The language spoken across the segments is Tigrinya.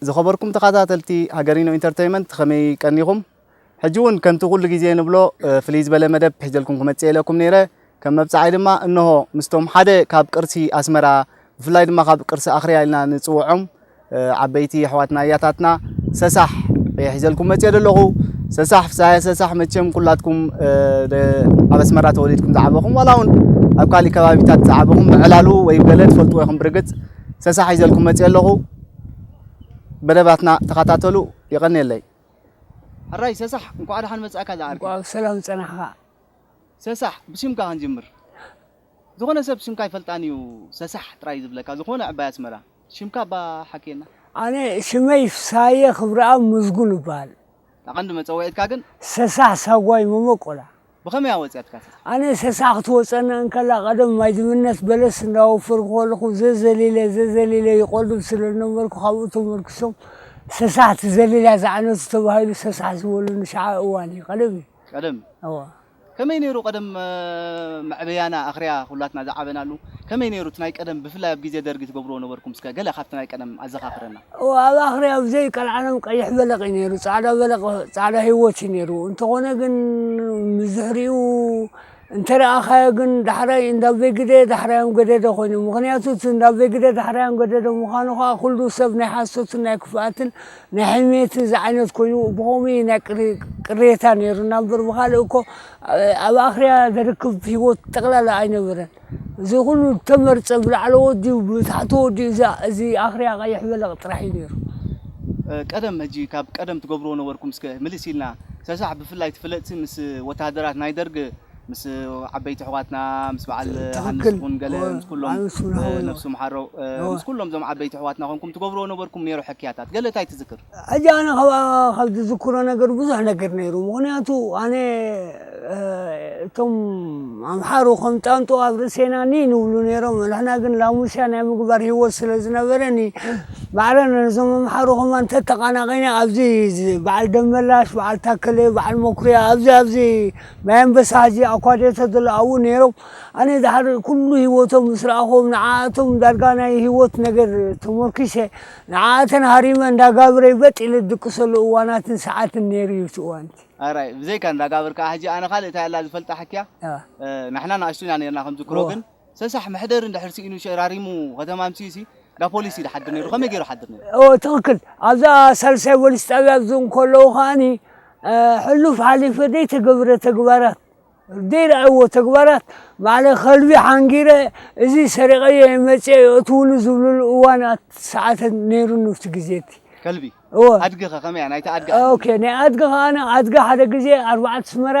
ዝኸበርኩም ተኸታተልቲ ሃገሪኖ ኢንተርተይመንት፣ ከመይ ቀኒኹም? ሕጂ እውን ከምቲ ኩሉ ግዜ ንብሎ፣ እ፣ ፍልይ ዝበለ መደብ ሒዘልኩም ክመጽእ ኢለኩም ነይረ። ከም መብጽዓይ ድማ እንሆ ምስቶም ሓደ ካብ ቅርሲ ኣስመራ፣ ብፍላይ ድማ ካብ ቅርሲ ኣኽርያ ኢልና ንጽውዖም፣ እ፣ ዓበይቲ ኣሕዋትና ኣያታትና ሰሳሕ እየ ሒዘልኩም መጽእ ዘለኹ። ሰሳሕ፣ ፍስሃየ ሰሳሕ፣ መቸም ኩላትኩም፣ እ፣ ደ-፣ ኣብ ኣስመራ ተወሊድኩም ዝዓበኹም፣ ዋላ እውን ኣብ ካሊእ ከባቢታት ዝዓበኹም፣ ብዕላሉ ወይ ገለ ትፈልጥዎ ኢኹም ብርግጽ። ሰሳሕ ሒዘልኩም መጽእ ኣለኹ። መደባትና ተኸታተሉ። የቐንየለይ። ሕራይ ሰሳሕ፣ እንኳዕ ደሓን መጻእካ ዝዓርከይ። እንኳዕ ብሰላም ጸናሕካ። ሰሳሕ፣ ብሽምካ ክንጅምር። ዝኾነ ሰብ ሽምካ ኣይፈልጣን እዩ፣ ሰሳሕ ጥራይ ዝብለካ፣ ዝኾነ ዕባይ ኣስመራ። ሽምካ እባ ሓክየና። ኣነ ሽመይ ፍስሃየ ክብረኣብ መዝጉን እበሃል። እታ ቀንዲ መጸውዒትካ ግን? ሰሳሕ ሳጓይ መመቆላ። ብኸመይ ኣወጽያትካ ሰሳሕ? ኣነ ሰሳሕ ክትወጸኒ እንከላ፣ ቀደም ማይ ድምነት በለስ እንዳወፈርኩ ከለኹ፣ ዘዘሊለ፣ ዘዘሊለ ይቆልብ ስለ ዝነበርኩ፣ ካብኡ ተመርኪሶም ሰሳሕ ትዘልል እያ ዝዓይነቱ ተባሂሉ ሰሳሕ ዝበሉኒ ሻዓ እዋን እዩ፣ ቀደም እዩ። ቀደም? እዋ። ከመይ ነይሩ ቀደም፣ እ፣ መዕበያና ኣኽርያ ኩላትና ዝዓበናሉ? ከመይ ነይሩ እቲ ናይ ቀደም፣ ብፍላይ ኣብ ግዜ ደርጊ ትገብርዎ ነበርኩም? እስከ ገለ ካብቲ ናይ ቀደም ኣዘኻኽረና። እዋ፣ ኣብ ኣኽርያ ኣብ ዘይቀልዓለም ቀይሕ በለቕ እዩ ነይሩ፣ ጻዕዳ በለቕ፣ ጻዕዳ ህይወት እዩ ነይሩ። እንተኾነ ግን፣ ምስ ድሕሪኡ እንተረኣኻዮ ግን፣ ዳሕራይ እንዳበይ ግደ፣ ዳሕራዮም ገደደ ኮይኑ። ምኽንያቱ እቲ እንዳበይ ግደ፣ ዳሕራዮም ገደደ ምዃኑ ኸኣ፣ ኩሉ ሰብ ናይ ሓሶትን ናይ ክፍኣትን ናይ ሕሜትን ዝዓይነት ኮይኑ፣ ብኸምኡ ናይ ቅሪ-፣ ቅሬታ ነይሩና እምበር፣ ብኻልእ እኮ፣ እ፣ ኣብ ኣኽርያ ዘርክብ ህይወት ጠቕላላ ኣይነበረን። እዚ ኩሉ ተመርጸ፣ ብላዕለዎት ድዩ፣ ብታሕተዎት ድዩ፣ እዚ፣ እዚ ኣኽርያ ቀይሕ በለቕ ጥራሕ እዩ ነይሩ። እ፣ ቀደም፣ ሕጂ ካብ ቀደም ትገብርዎ ነበርኩም፣ እስከ ምልስ ኢልና፣ ሰሳሕ ብፍላይ ትፍለጥሲ ምስ ወተሃደራት ናይ ደርግ፣ ምስ ዓበይቲ ኣሕዋትና፣ ምስ በዓል ትኽክል። ሃንስ ይኹን ገለ፣ እወ፣ ምስ ኩሎም፣ ሃንስ እውን እ፣ ሃወ። ነፍሱ ምሓሮ፣ እ፣ እወ። ምስ ኩሎም እዞም ዓበይቲ ኣሕዋትና ኮንኩም ትገብርዎ ነበርኩም ነይሩ ሕክያታት። ገለ እንታይ ትዝክር? ሕጂ ኣነ ካብ፣ ካብ ዝዝክሮ ነገር ብዙሕ ነገር ነይሩ። ምኽንያቱ ኣነ፣ እ፣ እቶም ኣምሓሩ ከም ጣንጡ ኣብ ርእሴና ኒ ንብሉ ነይሮም። ንሕና ግን ላሙስያ ናይ ምግባር ህይወት ስለ ዝነበረኒ፣ ማዕረ ነዞም ኣምሓሩ ከማን ተተቓናቒነ ኣብዚ ዝ-፣ በዓል ደመላሽ፣ በዓል ታከለ፣ በዓል መኩርያ፣ ኣብዚ፣ ኣብዚ ማይ ኣንበሳ ሕጂ ኣኳዴተ ዘሎ ኣብኡ ነይሮም። ኣነ ድሓር ኩሉ ህይወቶም ምስ ረኣኹዎም ንዓኣቶም ዳርጋ ናይ ህይወት ነገር ተመርኪሰ ንዓኣተን ሃሪመ እንዳጋብረ ይበጥ ኢለ ዝድቅሰሉ እዋናትን ሰዓትን ነይሩ እዩ እቲ እዋን እቲ። ኣራይ፣ ብዘይካ እንዳጋብር ከዓ ሕጂ ኣነ ካልእ እንታይ ኣላ ዝፈልጣ ሓኪያ? ኣዋ። እ፣ ንሕና ንኣሽቱ ኢና ነርና ከም ዝክሮ፣ እዋ። ግን ሰሳሕ መሕደሪ እንድሕር ስኢኑ ሸራሪሙ ከተማ ኣምሲዩሲ እንዳ ፖሊስ እዩ ዝሓድር ነይሩ። ከመይ ገይሩ ሓድር ነይሩ? እዎ፣ ትኽክል። ኣብዛ ሳልሳይ ፖሊስ ጣብያ ኣብዚ እንከለዉ ከዓኒ፣ እ፣ ሕሉፍ ሓሊፈ ዘይተገብረ ተግባራት፣ ዘይረኣይዎ ተግባራት፣ ባዕለ ከልቢ ሓንጊረ፣ እዚ ሰሪቐዮ እየ መፅየ የእትውኒ ዝብልሉ እዋናት ሰዓታት ነይሩ ንብቲ ግዜ እቲ። ከልቢ? እዎ። ኣድጊ ኸ ከመይ እያ? ናይቲ ኣድጊ ኣድጊ? ኦኬ፣ ናይ ኣድጊ ከዓኒ፣ ኣድጊ ሓደ ግዜ ኣርባዕተ ኣስመራ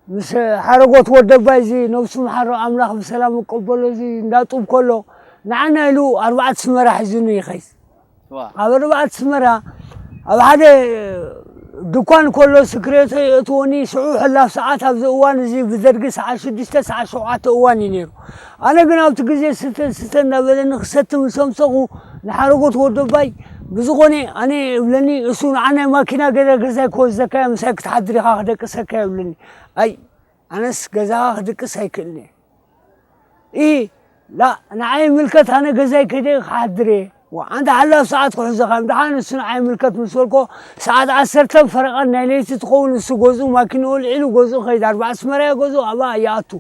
ምስ ሓረጎት ወደባይ፣ እዚ ነብሱ ምሓሮ ኣምላኽ ብሰላም ይቀበሎ፣ እዚ እንዳ ጡብ ከሎ፣ ንዓና ኢሉ ኣርባዕተ ኣስመራ ሒዙኒ ይኸይድ። ዋ። ኣብ ኣርባዕተ ኣስመራ ኣብ ሓደ ድኳን ከሎ ስክሬቶ የእትወኒ፣ ሽዑ ሕላፍ ሰዓት፣ ኣብዚ እዋን እዚ ብደርጊ ሰዓት ሽዱሽተ፣ ሰዓት ሸውዓተ እዋን እዩ ነይሩ። ኣነ ግን ኣብቲ ግዜ ስተ፣ ስተ እንዳበለኒ ክሰቲ ምስ ኣምሰኹ፣ ንሓረጎት ወደባይ፣ ብዝኾነ ኣነ ይብለኒ፣ እሱ ንዓ ናይ ማኪና ገዛ፣ ገዛይ ክወስደካ እየ፣ ምሳይ ክትሓድር ኢኻ፣ ክደቅሰካ እየ ይብለኒ። ኣይ፣ ኣነስ ገዛኻ ክድቅስ ኣይክእልን እየ። ኢ፣ ላ፣ ንዓይ ይምልከት፣ ኣነ ገዛይ ከይደ ክሓድር እየ። ዋ፣ ኣንታ ሓላፍ ሰዓት ክሕዘኻ እዮም። ደሓን እሱ ንዓይ ይምልከት ምስ በልኮ፣ ሰዓት ዓሰርተ ፈረቓን ናይ ለይቲ ትኸውን፣ እሱ ገዝኡ ማኪንኡ ኣልዒሉ ገዝኡ ከይድ። ኣርባዕተ ኣስመራ እየ ገዝኡ፣ ኣብኣ ይኣቱ።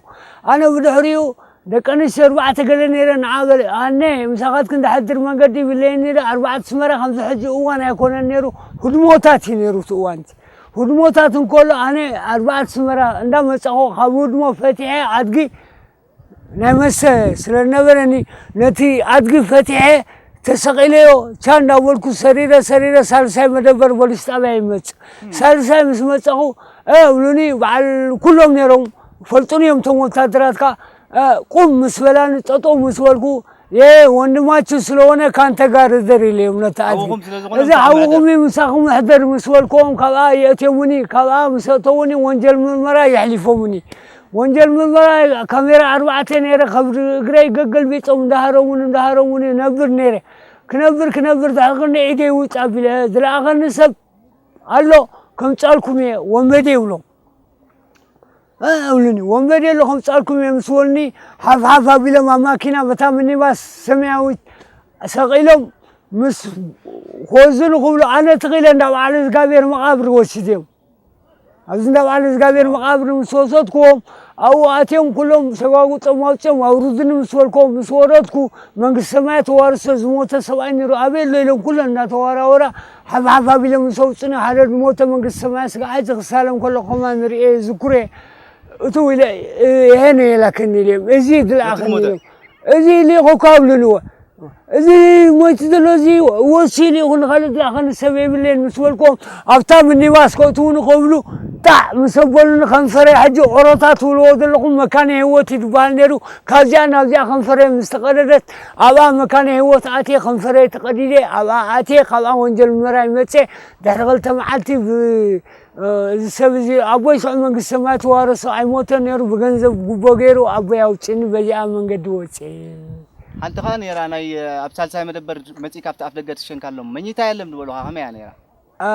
ኣነ ብድሕሪኡ ደቂ ኣንስትዮ ኣርባዕተ ገለ ነይረ፣ ንዓ በለ፣ ኣነ ምሳኻትክን ዝሓድር መንገዲ ይብለየኒ ኢለ፣ ኣርባዕተ ኣስመራ ከምዚ ሕጂ እዋን ኣይኮነን ነይሩ፣ ህድሞታት እዩ ነይሩ እቲ እዋን እቲ። ህድሞታት እንከሎ ኣነ ኣርባዕተ ኣስመራ እንዳመጻኹ ካብ ህድሞ ፈቲሐ ኣድጊ ናይ መስተ ስለ ዝነበረኒ ነቲ ኣድጊ ፈቲሐ ተሰቒለዮ ቻ እንዳበልኩ ሰሪረ ሰሪረ ሳልሳይ መደበር ፖሊስ ጣብያ ይመጽእ። ሳልሳይ ምስ መጻኹ፣ እ፣ እብሉኒ፣ በዓል ኩሎም ነይሮም፣ ፈልጡኒ እዮም እቶም ወታደራት ከኣ፣ እ፣ ቁም ምስ በላኒ፣ ጠጠው ምስ በልኩ፣ "ይሄ ወንድማችሁ ስለሆነ ካንተ ጋር እደር" ኢለዮም ነቲ ኣድጊ። ሓውኹም ስለ ዝኾነ እዚ ምሳኹም ሓውኹም ሕደር። እዩ፣ ምሳኹም ሕደር ምስ በልክዎም፣ ካብኣ የእትዮምኒ፣ ካብኣ ምስ ኣእተውኒ ወንጀል ምርመራ የሕሊፎምኒ። ወንጀል ምርመራ ካሜራ ኣርባዕተ ነይረ፣ ከብዲ እግረይ ገገልቢጦም እንዳሃረሙኒ፣ እንዳሃረሙኒ ነብር ነይረ። ክነብር፣ ክነብር ድሕሪ ክንደይ ኢደይ ውጽእ ኣቢለ ዝለኣኸኒ ሰብ ኣሎ፣ ከምጻልኩም እየ፣ ወንበዴ ይብሎም። እብሉኒ። ወንበዴ ኣሎ ከምጻልኩም እየ ምስ በሉኒ፣ ሓፍ ሓፍ ኣቢሎም ኣብ ማኪና በታ ሚኒባስ ሰማያዊት ሰቒሎም ምስ ኾዙ ንኽብሉ፣ ኣነ ትኺለ እንዳ በዓል እግዚኣብሔር መቓብር ወሲድዮም። ኣብዚ እንዳ በዓል እግዚኣብሔር መቓብር ምስ ወሰድኩዎም፣ ኣብኡ ኣትዮም ኩሎም ሸጓጉጦም ኣውፅኦም ኣውርዱኒ ምስ በልኩዎም፣ ምስ ወረድኩ፣ መንግስቲ ሰማያት ተዋርሶ ዝሞተ ሰብኣይ ነይሩ፣ ኣበይ ኣሎ ኢሎም ኩለን እናተዋራወራ ሓፍ ሓፍ ኣቢሎም ምስ ኣውፅኡኒ፣ ሓደ ዝሞተ መንግስቲ ሰማያት ስጋዕ ሕጂ ክሳለም ከሎ ከማን ንርእየ ይዝክሮ እየ። እቱ ኢለ፣ ይሄ ነው የላከኒ ኢሎም፣ እዚ ዝለኣኸኒ ኢሎም፣ እዚ ኢሉ ኮካ ኣብሉንዎ። እዚ ሞይቱ ዘሎ እዚ ወሲ ኢሉ ይኹን፣ ካልእ ዝለኣኸኒ ሰብ የብለይን ምስ በልኩዎም፣ ኣብታ ሚኒባስ ከእትዉኒ ከብሉ ጣዕ ምስ ኣበሉኒ፣ ከንፈረይ ሕጂ ኦሮታ ትብልዎ ዘለኹም መካነ ህይወት እዩ ዝበሃል ነይሩ። ካብዚኣ ናብዚኣ ከንፈረይ ምስ ተቐደደት፣ ኣብኣ መካነ ህይወት ኣትየ፣ ከንፈረይ ተቐዲደ፣ ኣብኣ ኣትየ፣ ካብኣ ወንጀል ምርመራ ይመጽእ። ድሕሪ ክልተ መዓልቲ ብ-፣ እ፣ እዚ ሰብ እዚ ኣቦይ ሽዑ መንግስቲ ሰማይ ተዋረሶ ኣይሞተን ነይሩ፣ ብገንዘብ ጉቦ ገይሩ ኣቦይ ኣውፅእኒ፣ በዚኣ መንገዲ ወፅእ። ሓንቲ ኸዓ ነይራ፣ ናይ ኣብ ሳልሳይ መደበር መፂእ ካብቲ ኣፍ ደገ ትሸንካሎም መኝታ የለን ዝበሉኻ፣ ከመይ እያ ነይራ? አ፣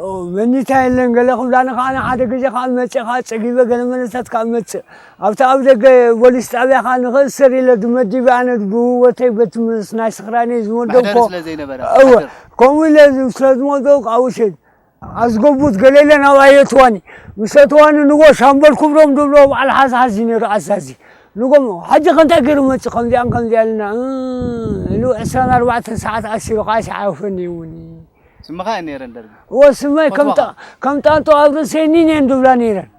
ኦ፣ መኝታ የለን ገለ ክብላኒ ከዓ፣ ሓደ ግዜ ከዓ መፅእ ከዓ ፀጊበ፣ ገለ መለታት ከዓ መፅእ፣ ኣብቲ ኣብ ደገ ፖሊስ ጣብያ ከዓ ንኽእሰር ኢለ ድመዲበ፣ ኣነ ብህወተይ በቲ ምስ ናይ ስኽራነይ ዝመደብኮ። መሕደሪ ስለ ዘይነበረ፣ እወ፣ መሕደሪ። ከምኡ ኢለ ዝ-፣ ስለ ዝመደብኩ ኣብኡ ሸይድ ኣዝገቡት ገለ ኢለ ናብኣ የእትዋኒ። ምስ ኣእተዋኒ ንጎ ሻምበል ክብሮም ድብሎ በዓል ሓዝሓዝ እዩ ነይሩ ኣዛዚ። ንጎ ሕጂ ከ እንታይ ገይሩ መፂ ከምዚኣን ከምዚኣ ኢልና፣ እ፣ ኢሉ ዕስራን ኣርባዕተን ሰዓት ኣሲሩ ከዓ ይሓውፈኒ እውን። ስምኻ እየን ነይረን ደርጊ? እወ፣ ስመይ ከም ፈትዋኻ? ጣ-፣ ከም ጣንጦ ኣብ ርእሰይ ኒን እየን ድብላ ነይረን።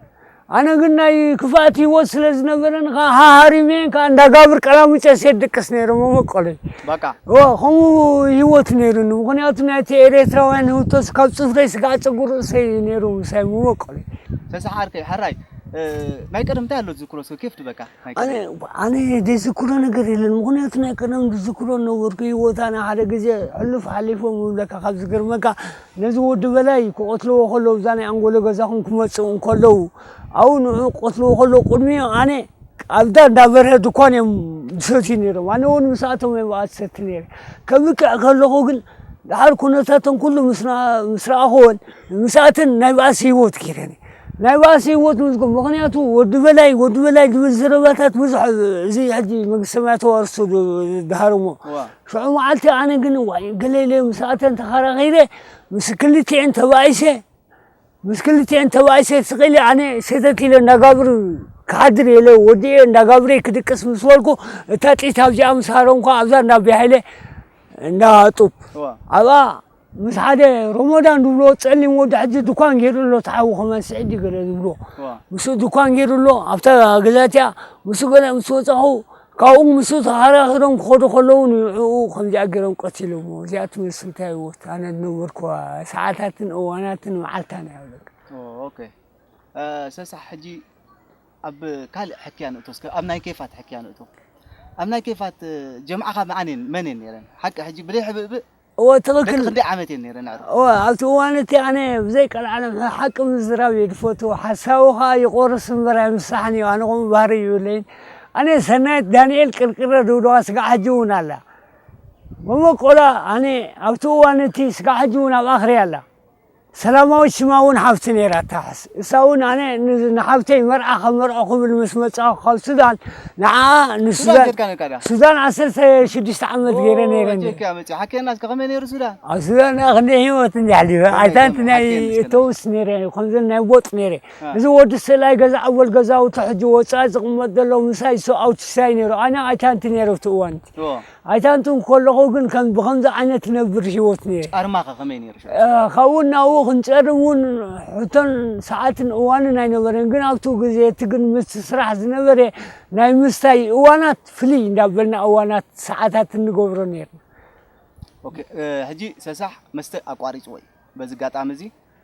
ኣነ ግን ናይ ክፍኣት ህይወት ስለ ዝነበረኒ ከዓ ሃሃሪመ እየን ከዓ እንዳጋብር ቀላሚጨ እየ ድቅስ ነይረ መመቆለይ። በቃ። እወ፣ ከምኡ ህይወት ነይሩኒ። ምኽንያቱ ናይቲ ኤርትራውያን ህውቶስ ካብ ጽፍረይ ስጋዕ ጸጉር ርእሰይ እዩ ነይሩ ምሳይ መመቆለይ። ተሰሓ ዓርከይ፣ ሕራይ፣ እ፣ ናይ ቀደም እንታይ ኣሎ ትዝክሮ? እስከ ኬፍ ድበካ። ናይ ኣነ፣ ቀደም። ኣነ ዘይዝክሮ ነገር የለን። ምኽንያቱ ናይ ቀደም ዝዝክሮ ነበርኩ። ህይወት ኣነ ሓደ ግዜ ሕሉፍ ሓሊፎም ይብለካ ካብ ዝገርመካ፣ ነዚ ወዲ በላይ ክቐትልዎ ከለዉ፣ እዛ ናይ ኣንጎሎ ገዛኹም ክመጽኡ እንከለዉ፣ ኣብኡ ንዕኡ ክቐትልዎ ከለዉ፣ ቅድሚኡ ኣነ ኣብዛ እንዳበርሀ ድኳን እዮም ዝሰትዩ ነይሮም። ኣነ እውን ምስኣቶም እየ ብኣት ዝሰቲ ነይረ። ከብቅዕ ከለኹ ግን፣ ደሓር ኩነታተን ኩሉ ምስ ና-፣ ምስ ረኣኹወን፣ ምስኣተን ናይ ባእሲ ህይወት ገይረን። ናይ ባእሲ ህይወት ምስ፣ ምኽንያቱ ወዲ በላይ፣ ወዲ በላይ ዝብል ዘረባታት ብዙሕ፣ እዚ ሕጂ መንግስቲ ሰማያት ተዋርሶ ዶ-፣ ድሃርሞ። እዋ። ሽዑ መዓልቲ ኣነ ግን፣ ዋይ፣ ገለ ኢለ ምስኣተን ተኸራኺረ፣ ምስ ክልቲኤን ተባኢሰ፣ ምስ ክልቲኤን ተባኢሰ ስቕ ኢለ ኣነ ሰተት ኢለ እንዳጋብር ክሓድር የለ ወዲኤ እንዳጋብረ ክድቅስ ምስ በልኩ፣ እታ ጥይት ኣብዚኣ ምስ ሃረምኳ ኣብዛ እንዳ ኣቢ ሃይለ እንዳ ጡብ እዋ። ኣብኣ ምስ ሓደ ሮሞዳን ዝብሎ ጸሊም ወዲ ሕጂ ድኳን ገይሩ ኣሎ፣ ተሓዊ ከማን ስዕዲ ገለ ዝብሎ። እዋ። ምስኡ ድኳን ገይሩ ኣሎ፣ ኣብታ ገዛ እቲኣ ምስኡ ገለ ምስ ወጻኹ፣ ካብኡ ምስኡ ተኸራኺሮም ክኸዱ ከለዉ ንዕኡ ከምዚኣ ገይሮም ቀቲሎምዎ። እዚኣ ትመስል እንታይ ህይወት ኣነ ዝነበርኩዋ ሰዓታትን እዋናትን መዓልታን እያ። ኦ፣ ኦኬ። እ፣ ሰሳሕ፣ ሕጂ ኣብ ካልእ ሕክያ ንእቶ፣ እስከ ኣብ ናይ ኬፋት ሕክያ ንእቶ። ኣብ ናይ ኬፋት፣ እ፣ ጀምዓኻ መዓን እየን፣ መን እየን ነይረን? ሓቂ ሕጂ ብደይ ሕብእብእ እወ፣ ደቂ ትኽክል። ክንደይ ዓመት እየን ነይረን ኣዕሩኽ? እወ፣ ኣብቲ እዋን እቲ ኣነ ብዘይ ቀልዓለም ሓቂ ምዝራብ እየ ዝፈቱ። ሓሳዊ ኸኣ ይቆርስ እምበር ኣይምሳሕን እዩ። ኣነ ከምኡ ባህሪ ይብለይን። ኣነ ሰናይት ዳንኤል ቅርቅረ ድውደዋ ስጋዕ ሕጂ እውን ኣላ። መመቆላ ኣነ ኣብቲ እዋን እቲ ስጋዕ ሕጂ እውን ኣብ ኣኽሪ ኣላ። ሰላማዊት ሽማ እውን ሓፍቲ ነይራ ትሓስ። እሳ እውን ኣነ ን-፣ ንሓፍተይ መርዓ ከም መርዖ ክብል ምስ መጻኹ ካብ ሱዳን፣ ንዓኣ ሱዳን ንሱዳን፣ ኬድካ ነርካ ድያ? ሱዳን ዓሰርተ ሽዱሽተ ዓመት ገይረ ኦ፣ ነይረ እንደ። ጀካ መጽእ። ሓኬና እስከ ከመይ ነይሩ ሱዳን? ኣብ ሱዳን ክንደይ ህይወት እንደ ኣሕሊፈ። ከመይ፣ ኣይታንቲ ከመይ? ናይ ሓኬን እስከ። ተውስ ነይረ፣ ከምዘን ናይ ቦጥ ነይረ። አ። እዚ ወዲ ስእላይ ገዛ ኣወል ገዛውቲ ሕጂ ወጻኢ ዝቕመጥ ዘሎ ምሳይ እሱ ኣውቲስታይ ነይሩ። ኣነ ኣይታንቲ ነይረ ኣብቲ እዋን። ኦ። ኣይታንቱ ከለኹ ግን ከም ብኸምዚ ዓይነት ነብር ህይወት ነይረ። ጫርማኸ ከመይ ነይሩ ሽዑ? እ፣ ካብኡ ናብኡ ክንጨርም እውን ሕቶን ሰዓትን እዋንን ኣይነበረን። ግን ኣብቱ ግዜ እቲ ግን ምስቲ ስራሕ ዝነበረ ናይ ምስታይ እዋናት ፍልይ እንዳበልና እዋናት ሰዓታት እንገብሮ ነይርና። ኦኬ፣ እ፣ ሕጂ ሰሳሕ መስተ ኣቋሪጽዎ እዩ። በዚ ኣጋጣሚ እዚ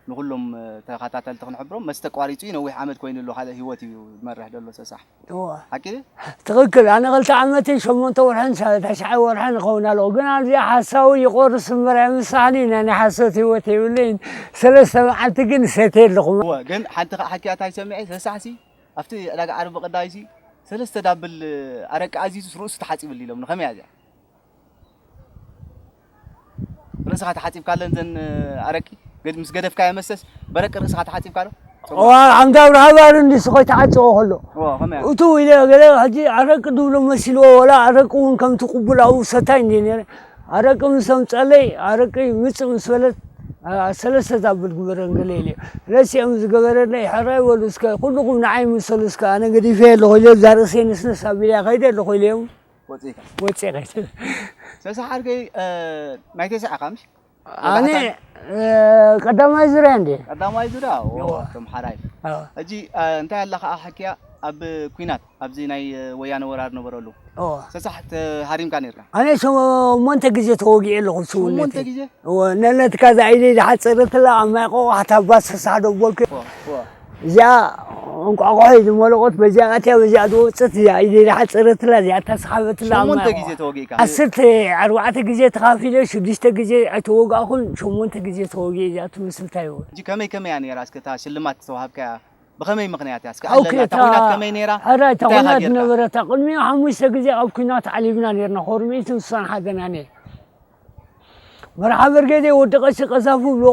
ንኹሎም፣ እ፣ ተኸታተልቲ ክንሕብሮም፣ መስተ ቋሪጹ እዩ፣ ነዊሕ ዓመት ኮይኑ ኣሎ፣ ካልእ ህይወት እዩ ዝመርሕ ዘሎ ሰሳሕ። እዋ። ሓቂ ድዩ? ትኽክል። ኣነ ክልተ ዓመትን ሸሞንተ ወርሕን ሻ-፣ ተሽዓይ ወርሕን ይኸውን ኣለኹ። ግን ኣብዚኣ ሓሳዊ ይቆርስ እምበር ኣይምሳሕን እዩ፣ ናይ፣ ናይ ሓሶት ህይወት የብለይን። ሰለስተ መዓልቲ ግን ሰትየ ኣለኹ። እወ፣ ግን ሓንቲ ኸዓ ሓኪያ እንታይ ሰሚዐ፣ ሰሳሕሲ ኣብቲ ዕዳጋ ዓርቢ ቀዳይሲ ሰለስተ ዳብል ኣረቂ ኣዚዙ ርእሱ ተሓጺብሉ ኢሎምኒ። ከመይ እያ እዚኣ? ርእስኻ ተሓጺብካለን ዘን ኣረቂ? ገድ-፣ ምስ ገደፍካዮ መስተስ በረቂ ርእስኻ ተሓጺብካ ዶ? እዋ ሓምዳ ኣብርሃ ባር እንዲ ስኾይ ተዓጽዎ ከሎ እዋ ከመያ እቱ ኢለ ገለ ሕጂ ኣረቂ ድብሎ መሲልዎ ወላ ኣረቂ እውን ከምቲ ቅቡል ኣብኡ ሰታይ እንዲ ነይረ ኣረቂ ምስ ኣምጸለይ ኣረቂ ምጽእ ምስ በለት ሰለስተ ዛብል ግበረን ገለ ኢለ ረሲኦም ዝገበረለይ ሕራይ በሉ እስከ ኩልኹም ንዓይ ምሰሉ እስከ ኣነ ገዲፈ ኣለኹ ኢለ እዛ ርእሰይ ንስንስ ኣቢለ ከይደ ኣለኹ ኢለዮም ወፂእካ ወፂ ከይደ ሰሳ ሓርከይ ናይ ተስዓ ኢኻ ምሽ ኣነ ቀዳማይ ዙርያ እንዴ ቀዳማይ ዙርያ ቶም ሓራይ ሕጂ እንታይ ኣላ ከዓ ሓኪያ ኣብ ኩናት ኣብዚ ናይ ወያነ ወራር ነበረሉ ሰሳሕ ተሃሪምካ ነርካ ኣነ ሸሞንተ ግዜ ተወጊኤ ኣለኹ ሸሞንተ ግዜ ነነትካ ዛኢደ ዝሓፀረትላ ኣብ ማይ ቆቋሕ ታባ ሰሳሕ ደቦልክ እዚኣ እንቋቑሖ ዝመለቆት በዚኣ ኣትያ በዚኣ ዝወፅት እዚኣ ኢደ ዝሓፀረትላ እዚኣ እተስሓበትላ ኣብ ሸሞንተ ማይ ግዜ ቆቋሕ። ተወጊእካ ዓሰርተ ኣርባዕተ ግዜ ተኻፊለ ሽዱሽተ ግዜ ኣይተወጋእኹን ሸሞንተ ግዜ ተወጊኤ እዚኣ ትመስል እንታይ ይበል ሕጂ ከመይ ከመይ እያ ነይራ እስከ እታ ሽልማት ዝተዋሃብካያ ብኸመይ ምኽንያት እያ እስከ ኦኬ፣ ኣለና እታ እታ ኩናት ከመይ ነይራ ሕራይ እታ እንታይ ኢኻ ኩናት ጌርካ ነበረ እታ ቅድሚኡ ሓሙሽተ ግዜ ኣብ ኩናት ዓሊብና ነርና ኮርሚኢት ንሳን ሓደናነ መርሓ በርጌድ ወዲ ቀሺ ቀዛፉ ብሎ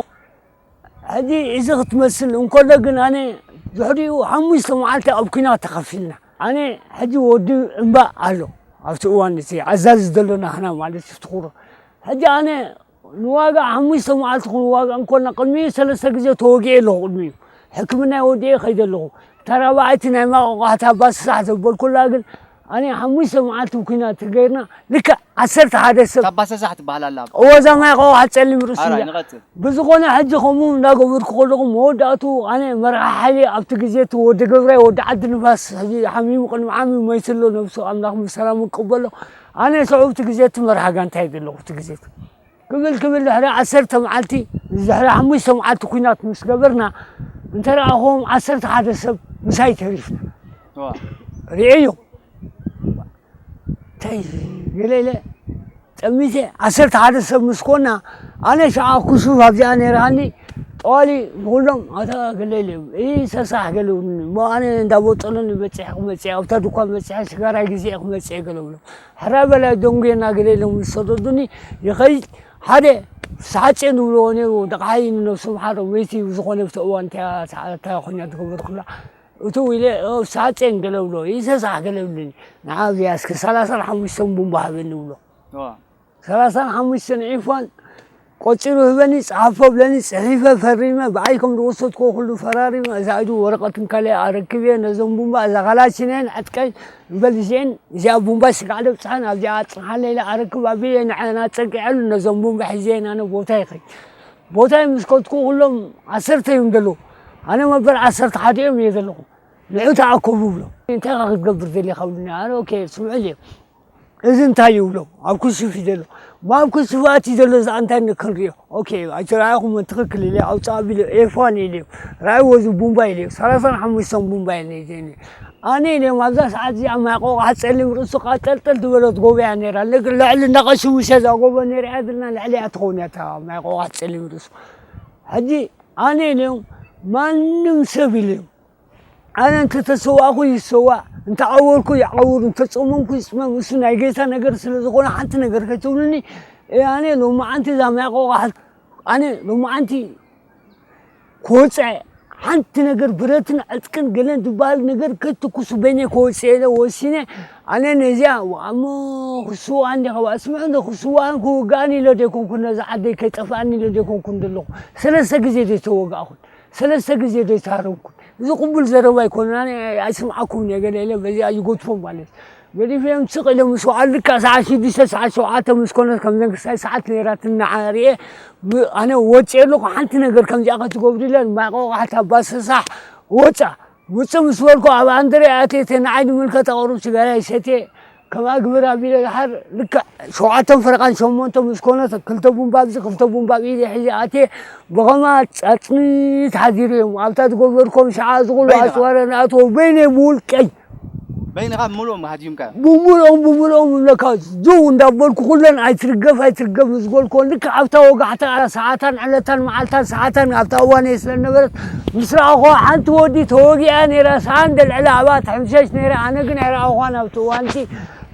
ሕጂ እዚ ክትመስል እንከሎ ግን ኣነ ድሕሪኡ ሓሙሽተ መዓልቲ ኣብ ኲናት ተኸፊልና ኣነ ሕጂ ወዲ እምባ ኣሎ ኣብቲ እዋን እቲ ኣዛዚ ዘሎ ናህና ማለት እዩ ትኹሮ ሕጂ ኣነ ንዋጋ ሓሙሽተ መዓልቲ ክንዋጋ እንኮልና ቅድሚኡ ሰለስተ ግዜ ተወጊኤ ኣለኹ ቅድሚኡ ሕክምና ወዲኤ ከይደ ኣለኹ ተራባዕቲ ናይ ማቆቋሕታ ባስሳሕ ዘበልኩላ ግን ኣነ ሓሙሽተ መዓልቲ ኲናት ተገይርና ልክዕ ዓሰርተ ሓደ ሰብ ታባሰሳሕ ትበሃል ኣላ እዎ እዛ ማይ ቆዋሕ ጸሊም ርእሱ ኣራይ እያ ንቐጽል ብዝኾነ ሕጂ ከምኡ እንዳገበርኩ ከለኹ መወዳእቱ ኣነ መርሓ ሓይሊ ኣብቲ ግዜ እቲ ወዲ ገብራይ ወዲ ዓዲ ንፋስ ሕጂ ሓሚሙ ቅድሚ ዓሚ መይቱ ኣሎ ነብሱ ኣምላኽ ብሰላም ይቀበሎ ኣነ ሽዑ ኣብቲ ግዜ እቲ መርሓ ጋንታ እየ ዘለኹ እቲ ግዜ እቲ ክብል ክብል ድሕሪ ዓሰርተ መዓልቲ ድሕሪ ሓሙሽተ መዓልቲ ኲናት ምስ ገበርና እንተ ረኣኹዎም ዓሰርተ ሓደ ሰብ ምሳይ ተሪፍና ዋ ርእዮ እንታይ ገለ ኢለ ጠሚተ ዓሰርተ ሓደ ሰብ ምስ ኮና ኣነ ሸዓ ኩሱፍ ኣብዚኣ ነይርሃኒ ጠዋሊ ንኩሎም ኣታ ገለ ኢለ እይ ሰሳሕ ገለ እሞ ኣነ እንዳቦጠሎኒ በፂሐ ክመፅእ ኣብታ ድኳን በፂሐ ሽጋራይ ግዜ ክመፅእ ገለ ብሎ ሕራይ በላይ ደንጉየና ገለ ኢሎም ዝሰደዱኒ ይኸይድ ሓደ ሳሓፀ ንብልዎ ነይሩ ደቕሓይ ንነብሶም ሓደ መይቲ ብዝኾነ ብቲ እዋን እንታይ ኮይና ዝገበርኩላ እቱ ኢለ ሳሓፀን ገለ ብሎ ይሰሳሕ ገለ ብልኒ ንዓ እዚኣ እስከ ሰላሳን ሓሙሽተን ቡምባ ሃበኒ ብሎ ሰላሳን ሓሙሽተን ዒፋን ቆጺሩ ህበኒ ጸሓፎ ብለኒ ጽሒፈ ፈሪመ ብኣይ ከም ዝወሰድክዎ ኩሉ ፈራሪመ እዛ ኢዱ ወረቐትን ካልእ ኣረክብየ ነዞም ቡምባ እዛ ካላሽነን ዕጥቀይ እምበል እዚኤን እዚኣ ቡምባ ስጋዕ ደብጽሓን ኣብዚኣ ኣጽንሓለይ ኢለ ኣረክብ ኣቢለ ንዐና ጸጊዐሉ ነዞም ቡምባ ሒዘየን ኣነ ቦታ ይኸይ ቦታይ ምስ ከድኩ ኩሎም ዓሰርተ እዮም ዘለዉ ኣነ መበር ዓሰርተ ሓደ እዮም እየ ዘለኹ ንዑ ተኣከቡ ብሎ እንታይ ካ ክትገብር ዘሊኻ ብሉኒ ኣነ ኦኬ ስምዑ እየ እዚ እንታይ ይብሎ ኣብ ኩስፍ እዩ ዘሎ ኣብ ኩስፍ ኣትዩ ዘሎ እዚ እንታይ ክንሪኦ ኦኬ ኣይተረኣኹም ትኽክል ኢለ ኣውፃ ቢሎ ኤፋን ኢለ ራእይዎ እዚ ቡምባ ኢለ ሰላሳን ሓሙሽተን ቡምባ ኢለ ኣነ ኢለ ኣብዛ ሰዓት እዚኣ ማይ ቆቋሕ ፀሊም ርእሱ ቃጠልጠል ዝበለት ጎበያ ነይራ ልዕሊ እንዳቐሽውሸ እዛ ጎቦ ነይራ እያ ዝልና ልዕሊ እያ ትኸውን እያ እታ ማይ ቆቋሕ ፀሊም ርእሱ ሕጂ ኣነ ኢለዮም ማንም ሰብ ኢለዮም ኣነ እንተተሰዋእኩ ይሰዋእ እንተዓወርኩ ይዓውር እንተፀመምኩ ይፅመም እሱ ናይ ጌታ ነገር ስለ ዝኾነ ሓንቲ ነገር ከይትብሉኒ ኣነ ሎማዓንቲ እዛ ማይ ቆቋሕ ኣነ ሎማዓንቲ ክወፅዐ ሓንቲ ነገር ብረትን ዕጥቅን ገለን ዝበሃል ነገር ከይትኩሱ በይነ ከወፅእ ኢለ ወሲነ ኣነ ነዚኣ ኣሞ ክስዋእ እንዲ ካብ ኣስምዑ እንዶ ክስዋእን ክውጋእን ኢለ ዘይኮንኩን ነዛ ዓደይ ከይጠፍኣኒ ኢለ ዘይኮንኩን ዘለኹ ሰለስተ ግዜ ዘይተወጋእኩን ሰለስተ ግዜ ዘይተሃረምኩን እዚ ቅቡል ዘረባ ኣይኮነን ኣነ ኣይስምዓኩምን እየ ገለ ኢለ በዚኣ ይጎትፎም ማለት ገዲፈዮም ስቕ ኢሎም ምስ ወዓሉ ልክዕ ሰዓት ሽዱሽተ ሰዓት ሸውዓተ ምስ ኮነት ከምዘን ክሳይ ሰዓት ነይራ ትናዓርየ ኣነ ወፅየ ኣለኹ ሓንቲ ነገር ከምዚኣ ከትገብሩ ኢለን ማይ ቆቋሕ ታባስሳሕ ወፃ ውፅእ ምስ በልኩ ኣብ ኣንድሬ ኣትየ እቲ ንዓይ ንምልከት ኣቕሩብ ሽጋራ ይሰትየ ከምኣ ግብር ኣቢለ ድሓር ልክዕ ሸውዓተን ፈረቓን ሸሞንተ ምስ ኮነት ክልተ ቡምባ ኣብዚ ክልተ ቡምባ ኣብ ኢደ ሒዘ ኣትየ ብኸማ ፃፅኒት ሓዚሩ እዮም ኣብታ ዝገበርኮም ሸዓ ዝኹሉ ኣፅዋረ ንኣትዎ በይነይ ብውልቀይ በይንኻ ብምልኦም ሃዲምካ ብምልኦም ብምልኦም እብለካ ጅው እንዳበልኩ ኩለን ኣይትርገፍ ኣይትርገፍ ምስ በልኩወን ልክዕ ኣብታ ወጋሕታ ሰዓታን ዕለታን መዓልታን ሰዓታን ኣብታ እዋን እየ ስለ ነበረት ምስ ረኣኹዋ ሓንቲ ወዲ ተወጊኣ ነይራ ሰኣን ደልዕላ ኣብኣ ትሕምሸሽ ነይራ ኣነ ግን ኣይረኣኹዋን ኣብቲ እዋንቲ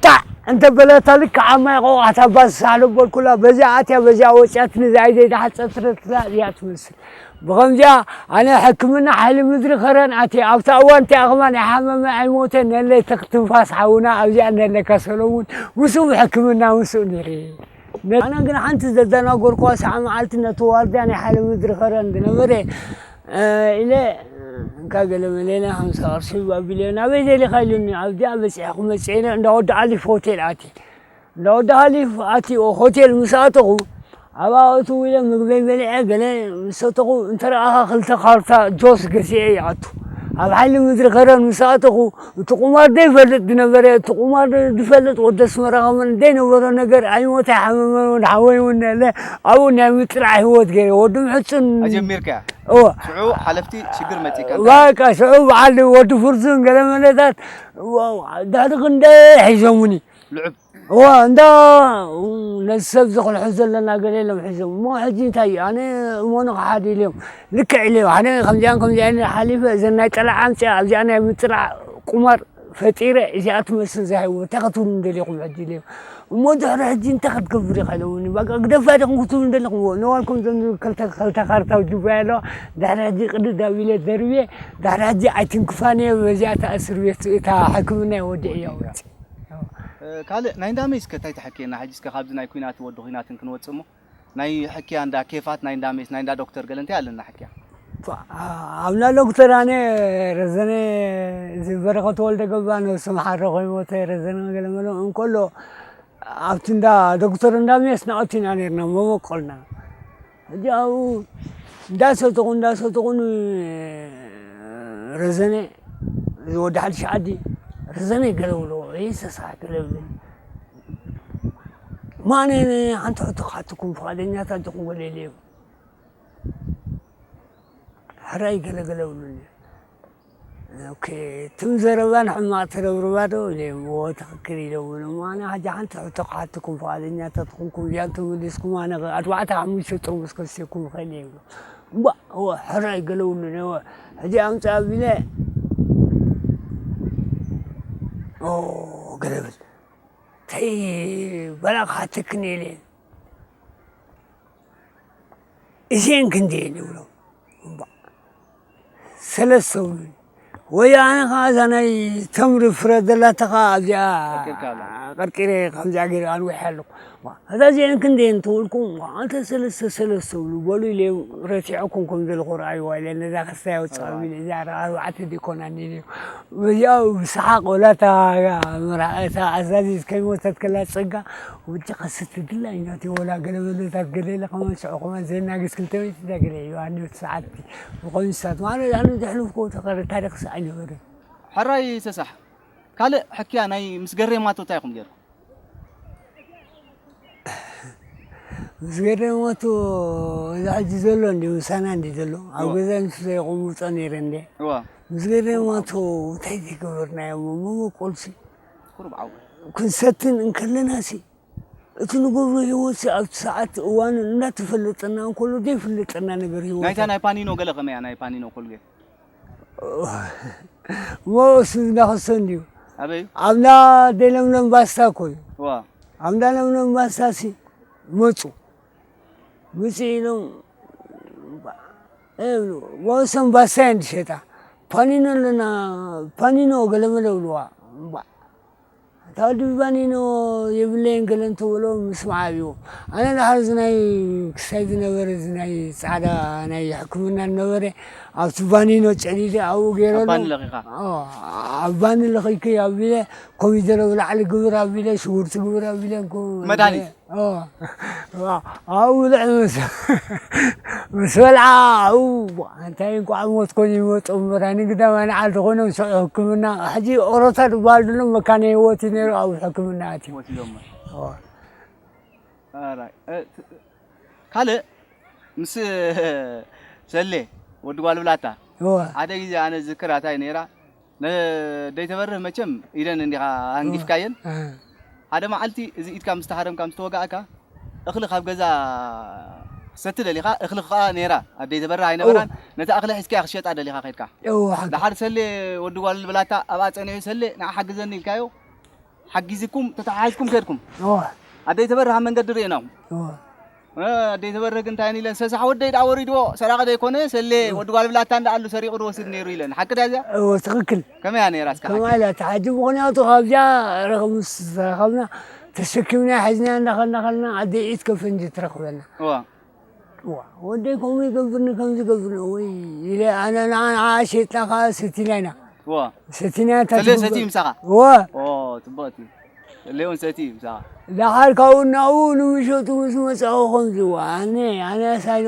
ጣዕ እንተ በለታ ልክዕ ኣብ ማይ ቆቋሕ ታባስሳ ኣለበልኩላ፣ በዚኣ ኣትያ በዚኣ ወጺኣትኒ፣ እዚኣ ኢደይ ደሓን ጸትረትላ እዚኣ ትመስል። ብኸምዚኣ ኣነ ሕክምና ሓይሊ ምድሪ ከረን ኣትየ። ኣብታ እዋን እቲኣ ከማን ኣይሓመመ ኣይሞተ፣ ነለይ ተኽ ትንፋስ ሓውና ኣብዚኣ ነለካ ሰሎሙን፣ ምስኡ ሕክምና ምስኡ ነይረ። ኣነ ግን ሓንቲ ዘደናገርኩዋ ሰዓ መዓልቲ ነቲ ዋርድያ ናይ ሓይሊ ምድሪ ከረን ዝነበረ፣ እ፣ ኢለ፣ እንካ ገለ መለ ኢለ ሓምሳ ቅርሺ ባቢለ ናበይ ደሊኻ ኢሉኒ፣ ኣብዚኣ በጺሐ ክመጽእ ኢለ እንዳ ወዲ ኣሊፍ ሆቴል ኣትየ። እንዳ ወዲ ኣሊፍ ኣትየ ሆቴል ምስ ኣተኹ፣ ኣብኣ ኣእትዉ ኢለ ምግበይ በሊዐ ገለ ምስ ሰተኹ፣ እንተ ረኣኻ ክልተ ካርታ ጆስ ገዚኤ ይኣቱ። ኣብ ሓይሊ ምድሪ ከረን ምስ ኣተኹ፣ እቲ ቁማር ዘይፈልጥ ዝነበረ፣ እቲ ቁማር ዝፈልጥ ወዲ ኣስመራ ከመን ዘይነበሮ ነገር ኣይሞተ ኣይሓመመን እውን ሓወይ እውን ኣለ፣ ኣብኡ ናይ ምጽላዕ ህይወት ገይረ። ወዲ ምሕጹን ኣጀሚርካያ? እወ። ሽዑ ሓለፍቲ ሽግር መጺእካ እንታይ? በቃ ሽዑ በዓል ወዲ ፍርዙን ገለ መለታት፣ ዋው፣ ድሕሪ ክንደይ ሒዞሙኒ። ልዑብ። እወ፣ እንዳ ነዚ ሰብ ዝኽልሑ ዘለና ገለ ኢሎም ሒዞም። እሞ ሕጂ እንታይ እዩ? ኣነ እሞኑ ክሓዲ ኢሎም። ልክዕ ኢለ፣ ኣነ ከምዚኣን ከምዚኣን ሓሊፈ፣ እዘን ናይ ጠላዕ ኣምፅኣ፣ ኣብዚኣ ናይ ምፅላዕ ቁማር ፈጢረ፣ እዚኣ ትመስል እዛ ህይወት፣ እንታይ ክትብሉ ደሊኹም ሕጂ ኢለ። እሞ ድሕሪ ሕጂ እንታይ ክትገብር ኢኻ ኢሎምኒ። በቃ ግደፋ ዲኹም ክትብሉ ደሊኹም። ነዋልኩም ዘን ክልተ፣ ክልተ ካርታ ጅቡያ ኣለዋ። ድሕሪ ሕጂ ቅድድ ኣቢለ ደርብየ፣ ድሕሪ ሕጂ ኣይትንክፋን እየ፣ በዚኣ እታ እስር ቤት፣ እታ ሕክምና እየ ወዲዐያ ወፂ። እ፣ ካልእ ናይ እንዳ ሜስ ከ እንታይ ተሐክየና? ሕጂ እስከ ካብዚ ናይ ኲናት ወዲ ኲናትን ክንወጽእ እሞ፣ ናይ ሕክያ እንዳ ኬፋት፣ ናይ እንዳ ሜስ፣ ናይ እንዳ ዶክተር ገለ እንታይ ኣለና ሕክያ? ፋ-፣ ኣ-፣ ኣብና ዶክተር ኣነ ረዘነ እዚ በረኸት ወልደ ገባ ነብሱ መሓረ ኮይኑ ሞተ። ረዘነ ገለ መለ እንከሎ ኣብቲ እንዳ ዶክተር እንዳ ሜስ ንኣቱ ኢና ነርና መበቆልና። ሕጂ ኣብኡ እንዳሰተኹ፣ እንዳሰተኹ ን-፣ ረዘነ፣ እዚ ወዲ ሓድሽ ዓዲ፣ ረዘነ ገለ ብሎ፣ "ይሰሳሕ" ገለ ብለኒ። "ማነ ሓንቲ ሕቶ ክሓተኩም ፍቓደኛታት ዲኹም?" ገለ ኢለዮም። "ሕራይ" ገለ ገለ ብሉኒ። ኦኬ፣ ትም ዘረባን ሕማቕ ተረብርባ ዶ ኢለዮም፣ እዎ፣ ትኽክል ኢለምኒ። እሞ ኣነ ሕጂ ሓንቲ ሕቶ ክሓተኩም ፍቓደኛታት ተኾንኩም፣ እዚኣን ተመሊስኩም፣ ኣነ ኣርባዕተ ሓሙሽተ ጥርሙስ ከስየኩም እኽእል እየ ይብሎ። እምቧእ፣ እወ፣ ሕራይ ገለ ውሉን፣ እወ፣ ሕጂ ኣምጽእ ኣቢለ፣ ኦ፣ ገለ ብል። እንታይ በላ ክሓተክን ኢለ። እዚአን ክንደየን ይብሎም። እምቧእ፣ ሰለስተ ውሉን። ወይ ኣነ ኸዓ እዛ ናይ ተምሪ ፍረ ዘላታ ኸዓ ኣብዚኣ ቀርቂርካ ኣላ። ቀርቂረ ከምዚኣ ገይረ ኣንዊሐ ኣለኹ። ዋ፣ እዛ እዚአን ክንደየን ተበልኩም፣ ዋ፣ ኣንተ ሰለስተ፣ ሰለስተ ውሉን በሉ ኢለ ረቲዐኩም ከም ዘለኹ ረኣይዋ ኢለ ነዛ ክስታይ ኣውፅኣ ኣርባዕተ። ኢለ እዚኣ ኣርባዕተ ዲኮናን ኢለ። በዚኣ ብሰሓቕ ወላ እታ መራ-፣ እታ ኣዛዚት ከይሞተት ከላ ጸጋ፣ ወዲ ከስቲ ድላ ኢና እቲ ወላ ገለ በለታት ገለ ኢለ ከማን ሽዑ ከማን ዘናግስ ክልተ ሚእቲ እዛ ገለ እዩ። ኣነ እቲ ሰዓት ዝኾኑ ሰዓት ማለት ኣነ ዘሕለፍኩ ተኸረ ታሪኽ ሰ-፣ ኣይነበረን። ሕራይ ሰሳሕ፣ ካልእ ሕክያ ናይ ምስ ገሬማቶ እንታይ ኢኹም ገይርኩም? ምስ ገሬማቶ እዚ ሕጂ ዘሎ እንዲ ምሳና እንዲ ዘሎ፣ ኣብ እዋ። ገዛ ንሱ ዘየቐምጦ ነይረ እንደ። እዋ። ምስ ገሬማቶ እንታይ ዘይገበርናዮ እሞ፣ መበቆልሲ። ቁሩብ ዓው። ክንሰትን እንከለናሲ፣ እቲ ንገብሮ ህይወትሲ ኣብቲ ሰዓት እዋን እንዳተፈለጠና እንከሎ ዘይፍለጠና ነገር ህይወት ናይታ ናይ ፓኒኖ ገለ ከመያ ናይ ፓኒኖ ኮልጌት? እሞ እሱ እንዳኸሶ እንድዩ። ኣበይ? ኣብና ደይ ለምለም ባስታ እኮ እዩ። ዋ። ኣብና ለምለም ባስታሲ መጹ። መጽኡ ኢሎም፣ እብሉ፣ ወሰን ባስታ እየን ዝሸጣ። ፓኒኖ ኣለና፣ ፓኒኖ ገለመለ እብልዋ። እምባ። እታ ወዲ ቫኒኖ የብለይን ገለ እንተበሎ ምስማዕ ኣብዩ። ኣነ ደሓር እዚ ናይ ክሳይ ዝነበረ፣ እዚ ናይ ጻዕዳ ናይ ሕክምና ዝነበረ፣ ኣብቲ ቫኒኖ ጨዲደ ኣብኡ ገይረሉ። ኣብ ባኒ ለኺኻ? ኣዎ፣ ኣብ ባኒ ለኺከ ኣቢለ፣ ኮሚደረ ብላዕሊ ግብር ኣቢለ፣ ሽጉርቲ ግብር ኣቢለ፣ ኮ-፣ መድሃኒት? ኦ፣ ኣብኡ ልዕ ምስ፣ ምስ በልዓ፣ ኣብኡ እንታይ እንኳዕ ሞት ኮን ይመጡ እምበር፣ ኣይንግዳም ኣይንዓል ዝኾኖም ሽዑ ሕክምና፣ ሕጂ ኦሮታ ዝበሃል ዘሎ መካነ ህይወት እዩ ነይሩ፣ ኣብኡ ሕክምና ኣትዩ። ሞት ኢሎሞ። እወ። ኣራይ፣ እ፣ ት-፣ ካልእ ምስ ሰሌ ወዲ ጓል ብላታ፣ እወ። ሓደ ግዜ ኣነ ዝዝክር ኣታይ ነይራ፣ ነደይ ተበርህ መቸም ኢደን እንዲኻ ኣንጊፍካየን። እ። ሓደ መዓልቲ እዚ ኢድካ ምስ ተሃረምካ፣ ምስ ተወጋእካ፣ እኽሊ ካብ ገዛ ክትሰቲ ደሊኻ፣ እኽሊ ኸኣ ነይራ፣ ኣደይ ተበርህ ኣይነበራን። እወ። ነታ እኽሊ ሒዝካያ ክትሸጣ ደሊኻ ከይድካ። እወ፣ ሓቂ። ደሓር ሰሌ ወዲ ጓል ብላታ ኣብኣ ጸኒሑ፣ "ሰሌ፣ ንዓ ሓግዘኒ" ኢልካዮ፣ ሓጊዝኩም ተተሓሒዝኩም ከድኩም። እወ ኣደይ ተበርህ ኣብ መንገዲ ርእናኹም። እወ ኣደይ ተበርህ ግን እንታይ ኢለን ሰሳሕ ወደይ ደኣ ወሪድዎ ሰራቂ ዘይኮነ ሰሌ ወዲ ጓል ብላታ እንዳኣሉ ሰሪቑ ዝወስድ ነይሩ ኢለን ሓቂ ዳዚያ። እወ ትኽክል። ከመይ እያ ነይራ እስካ ሓቂ? ከማይ ኢላ ተዓጅቡ። ምኽንያቱ ካብዚኣ ረኸ ምስ ረኸብና ተሰኪምና ሒዝና እንዳኸድና ከለና ኣደይ ኢድ ከፈንጂ ትረኽበና። እዋ ዋ ወደይ ከምኡ ይገብርኒ ከምዚ ይገብርኒ ወይ ኢለ ኣነ ንዓ ንዓ ሸይጥና ከዓ ሰቲና ኢና። እዋ ሰቲና እታ ሰሌ ትግበር- ሰቲ ምሳኻ? እወ ኦ ጽቡቕቲ። ሌውን ሰቲ ምሳኻ? ደሓር ካብኡ እናብኡ ንምሸቱ ምስ መጻኡ ከምዚ ዋ ኣነ ኣነ ሳይኖ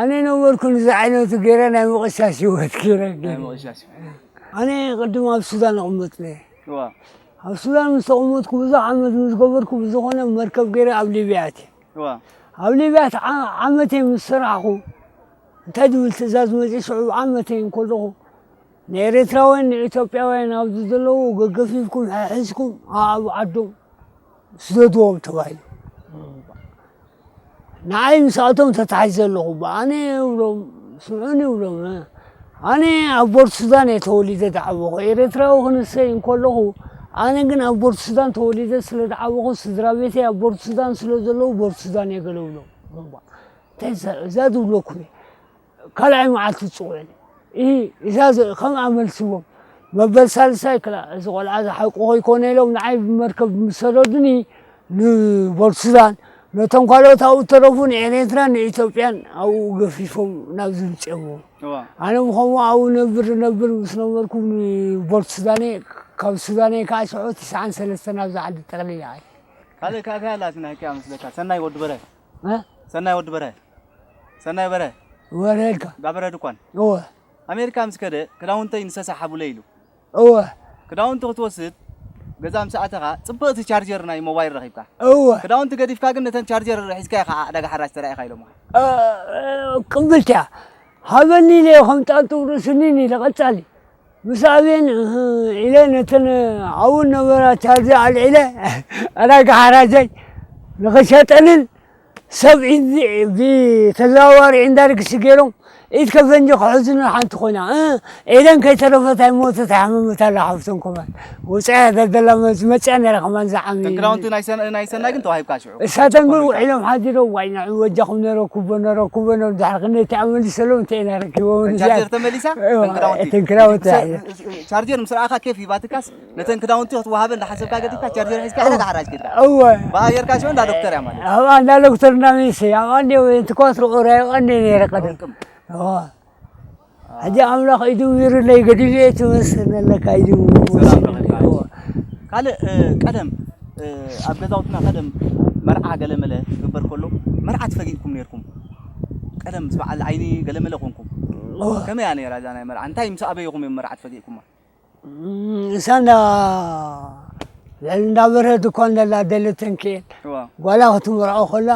ኣነ ነበርኩ ንዚ ዓይነቱ ገይረ ናይ ምቕሻሽ ህይወት ገይረ ናይ ምቕሻሽ። ኣነ ቅድም ኣብ ሱዳን እቕመጥ ነየ። እዋ ኣብ ሱዳን ምስ ተቐመጥኩ ብዙሕ ዓመት ምስ ገበርኩ ብዝኾነ መርከብ ገይረ ኣብ ሊብያ ኣትየ። እዋ ኣብ ሊብያ እቲ ዓ- ዓመተይ ምስ ሰራሕኹ እንታይ ዝብል ትእዛዝ መፅእ ሽዑ ዓመተይ እንከለኹ ንኤርትራውያን ንኢትዮጵያውያን ኣብዚ ዘለዉ ገገፊፍኩም ሕሕዝኩም ኣብ ዓዶም ስደድዎም ተባሂሉ። ንዓይ ምስኣቶም ተታሒዘ ኣለኹ። ኣነ እብሎም ስምዑኒ እብሎም ኣነ ኣብ ቦርት ሱዳን እየ ተወሊደ ዝዓበኹ። ኤርትራዊ ክንሰይ እንከለኹ ኣነ ግን ኣብ ቦርት ሱዳን ተወሊደ ስለ ዝዓበኹ ስድራ ቤተይ ኣብ ቦርት ሱዳን ስለ ዘለዉ ቦርት ሱዳን እየ ገለ እብሎም። እንታይ እዛ- እዛ ዝብለኩም እየ። ካልኣይ መዓልቲ ዝፅውዑኒ እ እዛ ዝ- ከምኣ መልስዎም መበል ሳልሳይ ክላ እዚ ቆልዓ ዝሓቁ ኮይኮነ ኢሎም ንዓይ ብመርከብ ምስ ሰደዱኒ ንቦርት ሱዳን ነቶም ካልኦት ኣብኡ ተረፉ ንኤርትራን ንኢትዮጵያን ኣብኡ ገፊፎም ናብ ዝምፅእዎ እዋ ኣነ ብኸምኡ ኣብኡ ነብር ነብር ምስ ነበርኩ ንቦርት ሱዳነ ካብ ሱዳነ ከዓ ሽዑ ትስዓን ሰለስተን ኣብዚ ዓዲ ጠቕሊለ ኣየ ካልእ ካፍያ ኣላትና ሕክያ ምስለካ ሰናይ ወዲ በረ እ? ሰናይ ወዲ በረ ሰናይ በረ ወረድካ ዳበረ ድኳን እወ ኣሜሪካ ምስ ከደ ክዳውንተይ ንሰሳ ሓቡለይ ኢሉ እወ ክዳውንቲ ክትወስድ ገዛ ምስ ኣተኻ ጽብቕቲ ቻርጀር ናይ ሞባይል ረኺብካ እወ ክዳውንቲ ገዲፍካ ግን ነተን ቻርጀር ሒዝካ ኢኻ ዕዳጋ ሓራጅ ተራኢኻ ኢሎምኻ እ፣ ቅብልቲ እያ ሃበኒ ኢለ ከም ጣንጡ ርእስኒ ኢለ ቀጻሊ ምስ ኣብየን እህ፣ ኢለ ነተን ኣብኡ ነበራ ቻርጀ ኣልዒለ ዕዳጋ ሓራጀይ ንኸሸጠንን ሰብ ኢድ ብተዘዋዋሪ ኢንዳይሬክት ገይሮም ኢድ ከፈንጂ ክሕዙኒ ሓንቲ ኮይና እ፣ ኤደን ከይተረፈት ኣይሞተት ኣይሓመመት ኣላ ሓፍቶም ከማን ወፃያ ደደላ መፅያ ነራ ከማን ዝዓሚ ተን ክዳውንቲ ናይ ሰን- ናይ ሰናይ ግን ተዋሂብካ ሽዑ እሳተን ግን ውዒሎም ሓዲሮም ዋይ ንዑ ወጃኹም ነረኩቦ ነረኩቦ ኖም ድሕሪ ክንደይ ተኣመሊሰሎም እንተ ኢና ረኪቦም ቻርጀር ተመሊሳ ተን ክዳውንቲ ተን ክዳውንቲ ቻርጀር ምስ ረኣኻ ኬፍ ይባትካስ ነተን ክዳውንቲ ክትወሃበ እንዳሓሰብካ ገዲፍካ ቻርጀር ሒዝካ ኢኻ ሓራጅ ጌርካ እወ ብኣ ጌርካ ሽዑ እንዳ ዶክተር እያ ማለት ኣብኣ እንዳ ዶክተር እንዳመሰ ኣብኣ እንደ ትኳትሮ ኦራዮ ኣንደ ነረ ቀደም ቅም እወ ሕጂ ኣምላኽ ኢዱ ይርለይ ገዲሉ እየ ትመስል ኣለካ ኢዱ ሰላም ረኺብካ። ካልእ እ፣ ቀደም እ፣ ኣብ ገዛውትና ቀደም መርዓ ገለመለ ክግበር ከሎ መርዓ ትፈጊእኩም ነርኩም ቀደም ምስ በዓል ዓይኒ ገለመለ ኮንኩም እወ ከመይ እያ ነይራ እዛ ናይ መርዓ እንታይ ምስ ኣበይኹም እዮም መርዓ ትፈጊእኩማ እሳ እንዳ ልዕሊ እንዳበረድ እኳ እንደላ ደለተን ክኤል እዋ ጓላ ክትምርዖ ከላ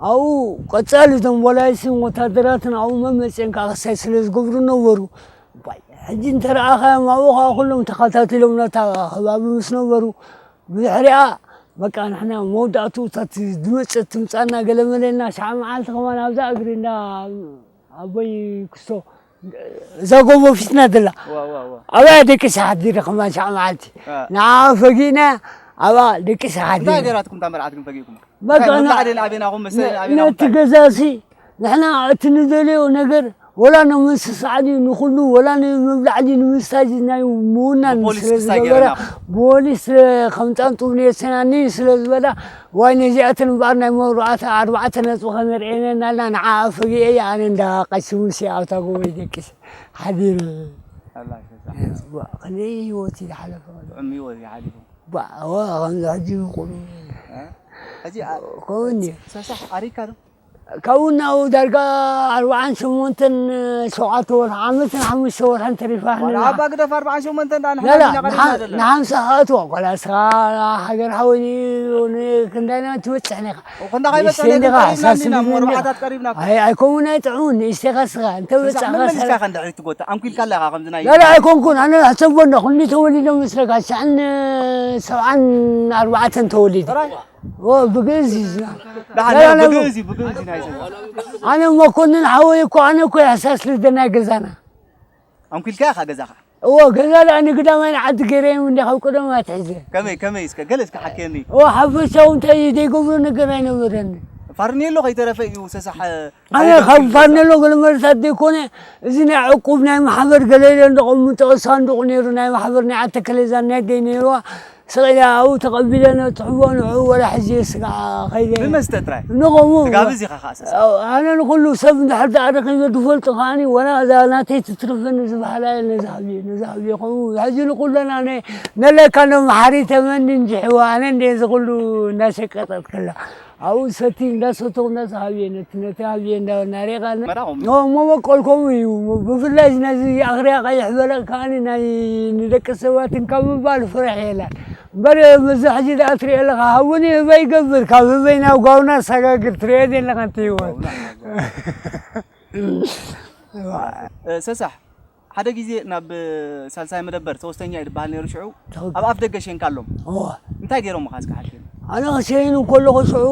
ኣብኡ ቀጻሊ እዞም ቦላይስን ወታደራትን ኣብኡ መመፅን ከዓ ክሳይ ስለ ዝገብሩ ነበሩ እባይ ሕጂ እንተረኣኻዮም ኣብኡ ከዓ ኩሎም ተኸታቲሎም ነታ ከባቢ ምስ ነበሩ ብድሕሪኣ በቃ ንሕና መወዳእትኡ እታ ዝመፀት ትምፃና ገለ መለና ሸዓ መዓልቲ ከማን ኣብዛ እግሪ እንዳ ኣቦይ ክስቶ እዛ ጎቦ ፊትና ዘላ እዋ እዋ እዋ ኣብኣ ደቂሰ ሓዲረ ከማን ሸዓ መዓልቲ እ። ንዓ ፈጊእና ኣብኣ ደቂሰ እንታይ ሓዲረ ገራትኩም እታ መርዓትኩም ፈጊእኩም በቃ እንታይ ና- መብላዕድን ኣቤናኹም መሰልን ኣቤናኹም ነቲ ገዛሲ ንሕና እቲ ንደልዮ ነገር ወላ ንምስሳዕ ድዩ ንኩሉ ወላ ንምብላዕ ድዩ ንምስታይ ድዩ ናይ ምውናን ብፖሊስ ስለ ክሳይ ዝገበረ ገይርና። ብፖሊስ ከም ጣንጡ ነሰናኒ ስለ ዝበላ ዋይ ነዚኣተን እምበኣር ናይ መብራዕቲ ኣርባዕተ ነጥቢ ከነርእየን እናልና ንዓ ፈጊኤ እየ ኣነ እንዳ ቀሺ ሙሴ ኣብታ ጎበይ ደቂስ ሓዲሩ ኣላ ይፈታ። ከመይ ህይወት እዩ ዝሓለፈ ጥዑም ህይወት እዩ ሓሊፉ ባዋ ከምዚ ሕጂ ይቁሉ እ? ሕጂ ኣ- ከውን እዩ ሰሳሕ ኣሪካ ዶ ካብኡ ናብኡ ዳርጋ ኣርባዓን ሸሞንተን ሸውዓተ ወርሒ ዓመትን ሓሙሽተ ወርሕን ተሪፋ ዋላ ኣባ ግደፍ ኣርባዓን ሸሞንተን ደኣ ንሕና ላላ ኢና ቀሪብና ዘለና ንሓምሳ ከኣትዋ ኮላ ስኻ ሃገር ሓወይ ክንዳይና ትበፅሕ ኔኻ ክንዳ ከይበፅሕ ንእሽተይ ኔጋ ኔኻ ቀሪብና ሓሳስ እንዲና ዝብል ኔኻ መርባዕታት ቀሪብና እኮ ኣይ ኣይከውን ኣይጥዑን ንእሽተይካ ስኻ እንተ ሰሳሕ በፃኻ መመሊስካ ሰላ ከ እንድሕሪ ትጎታ ኣንኪልካ ኣለኻ ከምዚ ናይ ላላ ኣይኮንኩን ኣነ ሕሰቦ እንዶ ክንዲ ተወሊዶ መስለካ ሽሕን ሰብዓን ኣርባዕተን ተወሊዱ ጥራይ ብግእዝ እዩ ዝና ደሓን ላላ ብግእዝ እዩ ብግእዝ እዩ ናይ ሰሳሕ ኣነ መኮንን ሓወይ እኮ ኣነ እኮ ያሳስ ልደናይ ገዛና ኣንኪልካ ኢኻ ገዛኻ እዎ፣ ገዛ ደኣ ንግዳማይ ንዓዲ ገይረዮም እንዲ ካብ ቀደም ኣትሒዘ። ከመይ፣ ከመይ እስከ፣ ገለ እስከ ሓክየኒ። እዎ፣ ሓፈሻዊ እንታይ እዩ ዘይገብሮ ነገር ኣይነበረን። ፋርኔሎ ከይተረፈ እዩ ሰሳሕ ኣነ ካብ ፋርኔሎ ገለ መረታት ዘይኮነ፣ እዚ ናይ ዕቁብ ናይ ማሕበር ገለ ኢለ እንደቐምጦ ሳንዱቕ ነይሩ፣ ናይ ማሕበር ናይ ኣተከሌዛን ናይ ደይ ነይርዋ። ስቕ ኢለ ኣብኡ ተቐቢለ ነጽሕቦ ንዕኡ ወላ ሕጂ ስጋዕ ከይደ ብመስተ ጥራይ? ንኸምኡ ትጋብዝ ኢኻ ኸዓ ሰሳሕ። ኣነ ንኹሉ ሰብ እንድሕር ደኣ ረኺበ ዝፈልጦ ከዓኒ ወላ እዛ ናተይ ትትርፈኒ ዝበሃላ እየ ነዛ ሃብየ፣ ነዛ ሃብየ ከምኡ ሕጂ ንኹለን ኣነ ነለካ ኖ መሓሪ ተመኒ እንጂ ሕዋ ኣነ እንደ እዚ ኩሉ እንዳሸቀጠት ከላ ኣብኡ ሰቲ እንዳሰተው እንዳዛ ሃብየ ነቲ ነቲ ሃብየ እንዳበልና ሬቃ መራቑም። ኖ መበቆል ከምኡ እዩ። ብፍላይ ነዚ ኣኽርያ ቀይሕ በለቕ ከዓኒ ናይ ንደቂ ሰባት እንካ ምባል ፍርሕ የላን። እምበር፣ ምስዚ ሕጂ ደኣ ትሪኦ ኣለኻ፣ ሃቡኒ ህበይ ይገብር፣ ካብ ህበይ ናብ ጋውና ኣሰጋግር ትሪኦ ዘለኻ፣ እንታይ ይወ-? እ፣ ሰሳሕ፣ ሓደ ግዜ ናብ ሳልሳይ መደበር፣ ሶስተኛ እዩ ዝበሃል ነይሩ ሽዑ፣ ትኽክል። ኣብ ኣፍ ደገ ሸንካ ኣሎም። እዋ። እንታይ ገይሮምኻ እስከ ሓኪም? ኣነ ክሸይን እንከለኹ ሽዑ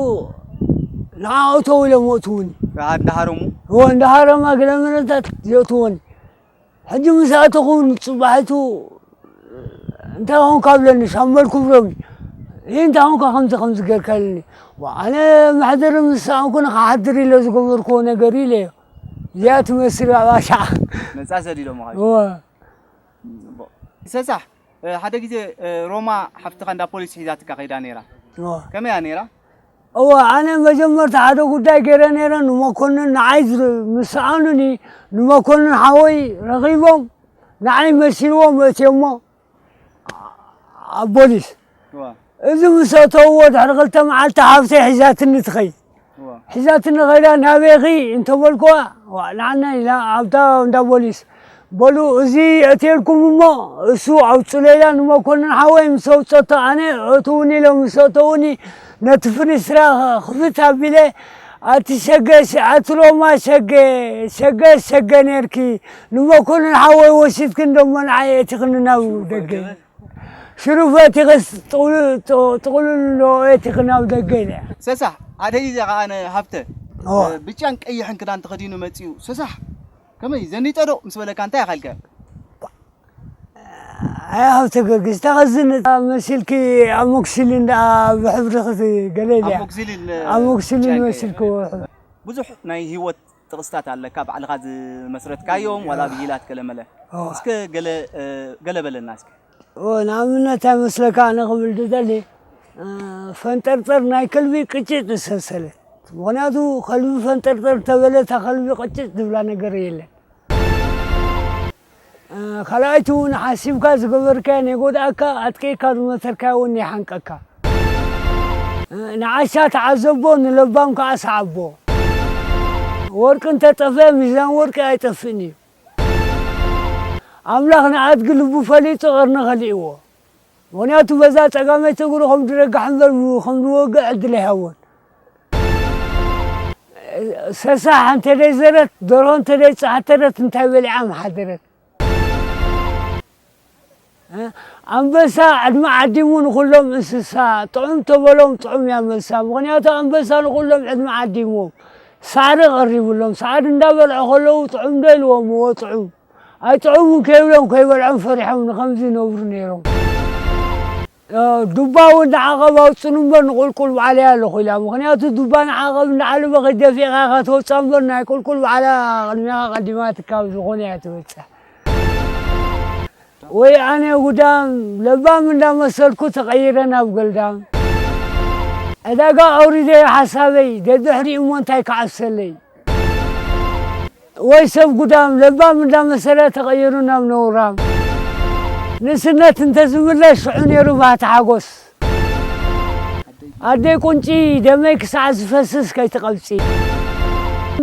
ንዓ እተው ኢሎም ኣእትዉኒ። ኣሃ፣ እንዳሃረሙ? እዋ፣ እንዳሃረማ ገለ መረታት የእትዎኒ። ሕጂ ምስ ኣተኹ ንጽባሒቱ እንታይ ኾንካ ብለኒ፣ ሻምበል ክብሮም፣ "ይህ እንታይ ኾንካ ከምዚ ከምዚ ጌርካ?" ኢሉኒ። ዋ፣ ኣነ መሕደሪ ምስ ሰኣንኩ ንኽሓድር ኢለ ዝገበርክዎ ነገር ኢለዮ። እዚኣ ትመስል ባሻ። ነጻ ሰዲዶምኻ? እወ። ጽቡቕ። ሰሳሕ፣ እ፣ ሓደ ግዜ፣ እ፣ ሮማ ሓፍትኻ እንዳ ፖሊስ ሒዛትካ ከይዳ ነይራ። እወ። ከመይ እያ ነይራ? እወ፣ ኣነ መጀመርታ ሓደ ጉዳይ ገይረ ነይረ፣ ንመኮንን ንዓይ ዝር-፣ ምስ ሰኣኑኒ፣ ንመኮንን ሓወይ ረኺቦም፣ ንዓይ መሲልዎም መእትዮሞ ኣብ ፖሊስ። እወ። እዚ ምስ ኣተውዎ ድሕሪ ክልተ መዓልቲ ሓፍተይ ሒዛትኒ ትኸይድ። እወ። ሒዛትኒ ኸይዳ ናበይኺ እንተበልኩዋ፣ ዋ፣ ንዓና ኢላ ኣብታ እንዳ ፖሊስ። በሉ፣ እዚ የእትየልኩም እሞ እሱ ኣውጽሎ ኢላ ንመኮንን ሓወይ ምስ ኣውጸቶ፣ ኣነ እትውኒ ኢሎም ምስ ኣተውኒ፣ ነቲ ፍንስትራ ክፍት ኣቢለ፣ ኣቲ ሸገ፣ ኣቲ ሮማ ሸገ፣ ሸገ፣ ሸገ ኔርኪ፣ ንመኮንን ሓወይ ወሲድክን ደሞ ንዓይ የእቲኽኒ ናብ ደገ። ሽሩፈት ይኸስ ጥቕሉ-፣ ጥ-፣ ጥቕሉል ሎኤት ይኽናብ ደገ ኢለ። ሰሳሕ፣ ሓደ ግዜ ኸዓ ኣነ ሃብተ፣ ኦ። እ፣ ብጫን ቀይሕን ክዳን ተኸዲኑ መጺኡ። ሰሳሕ፣ ከመይ ዘኒጠ ዶ ምስ በለካ እንታይ ኢኻ ኢልካዮ? ኣይ ሃብተ ገርግስ፣ ተኸዝን መሲልኪ ኣሞክሲሊን ደኣ ብሕብሪ ክትገለ ኢልያ። ኣሞክሲሊን፣ እ፣ ኣሞክሲሊን ብጫን መሲልኪ ቀይሕን። ብዙሕ ናይ ህይወት ጥቕስታት ኣለካ፣ ባዕልኻ ዝመስረትካዮም፣ ዋላ ብሂላት ገለመለ። እወ። እስከ ገለ፣ እ፣ ገለ በለና እስከ። እወ፣ ንኣብነት ኣይመስለካ፣ ኣነ ክብል ዝደሊ፣ እ፣ ፈንጠርጠር ናይ ከልቢ ቅጭጭ ዝሰሰለት። ምኽንያቱ፣ ከልቢ ፈንጠርጠር እንተበለ፣ እታ ከልቢ ቅጭጭ ዝብላ ነገር የለን። እ፣ ካልኣይቲ እውን ሓሲብካ ዝገበርካዮ ነይጎድኣካ፣ ኣጥቂዕካ ዝመተርካዮ እውን ነይሓንቀካ። እ፣ ንዓሻ ተዓዘቦ፣ ንለባም ከኣ ሰዓቦ። ወርቂ እንተጠፍአ፣ ሚዛን ወርቂ ኣይጠፍእን እዩ። ኣምላኽ ንኣድጊ ልቡ ፈሊጡ ቀርኒ ከሊእዎ። ምኽንያቱ በዛ ጸጋመይቲ እግሩ ከም ዝረጋሕ እምበር ከም ዝወግእ ዕድል ኣይሃቦን። ሰሳሕ እንተ ደይዘረት፣ ደርሆ እንተ ደይጸሓተረት እንታይ በሊዓ ምሓደረት? እ? ኣንበሳ ዕድመ ዓዲሙ ንኹሎም እንስሳ፣ ጥዑም ተበሎም ጥዑም እያ መልሳ። ምኽንያቱ ኣንበሳ ንኹሎም ዕድመ ዓዲሞም፣ ሳዕሪ ቀሪቡሎም። ሳዕሪ እንዳበልዑ ከለዉ ጥዑም ዶ ኢልዎም፣ እወ ጥዑም። ኣይጥዑምን ከይብሎም ከይበልዖም ፈሪሖም ንኸምዚ ይነብሩ ነይሮም። እ፣ ዱባ እውን ንዓቐብ ኣውፅኑ እምበር ንቁልቁል ባዕለይ ኣለኹ ኢላ። ምኽንያቱ ዱባ ንዓቐብ እንዳዓለበ ከይደፊእካ ኢኻ ተውፅኣ እምበር ናይ ቁልቁል ባዕላ ቅድሚኻ ቀዲማትካ ኣብ ዝኾነ እያ ትበፅሕ። ወይ ኣነ ጉዳም ለባም እንዳመሰልኩ ተቐይረ ናብ ገልዳም። ዕዳጋ ኣውሪደ ሓሳበይ ደድሕሪኡ እሞ እንታይ ክዓብሰለይ? ወይ ሰብ ጉዳም ለባም እንዳመሰለ ተቐይሩ ናብ ነውራም። ንእስነት እንተዝምለስ ሽዑ ነይሩ ባህቲ ሓጎስ። ኣደይ ቁንጪ ደመይ ክሳዕ ዝፈስስ ከይትቐብጺ።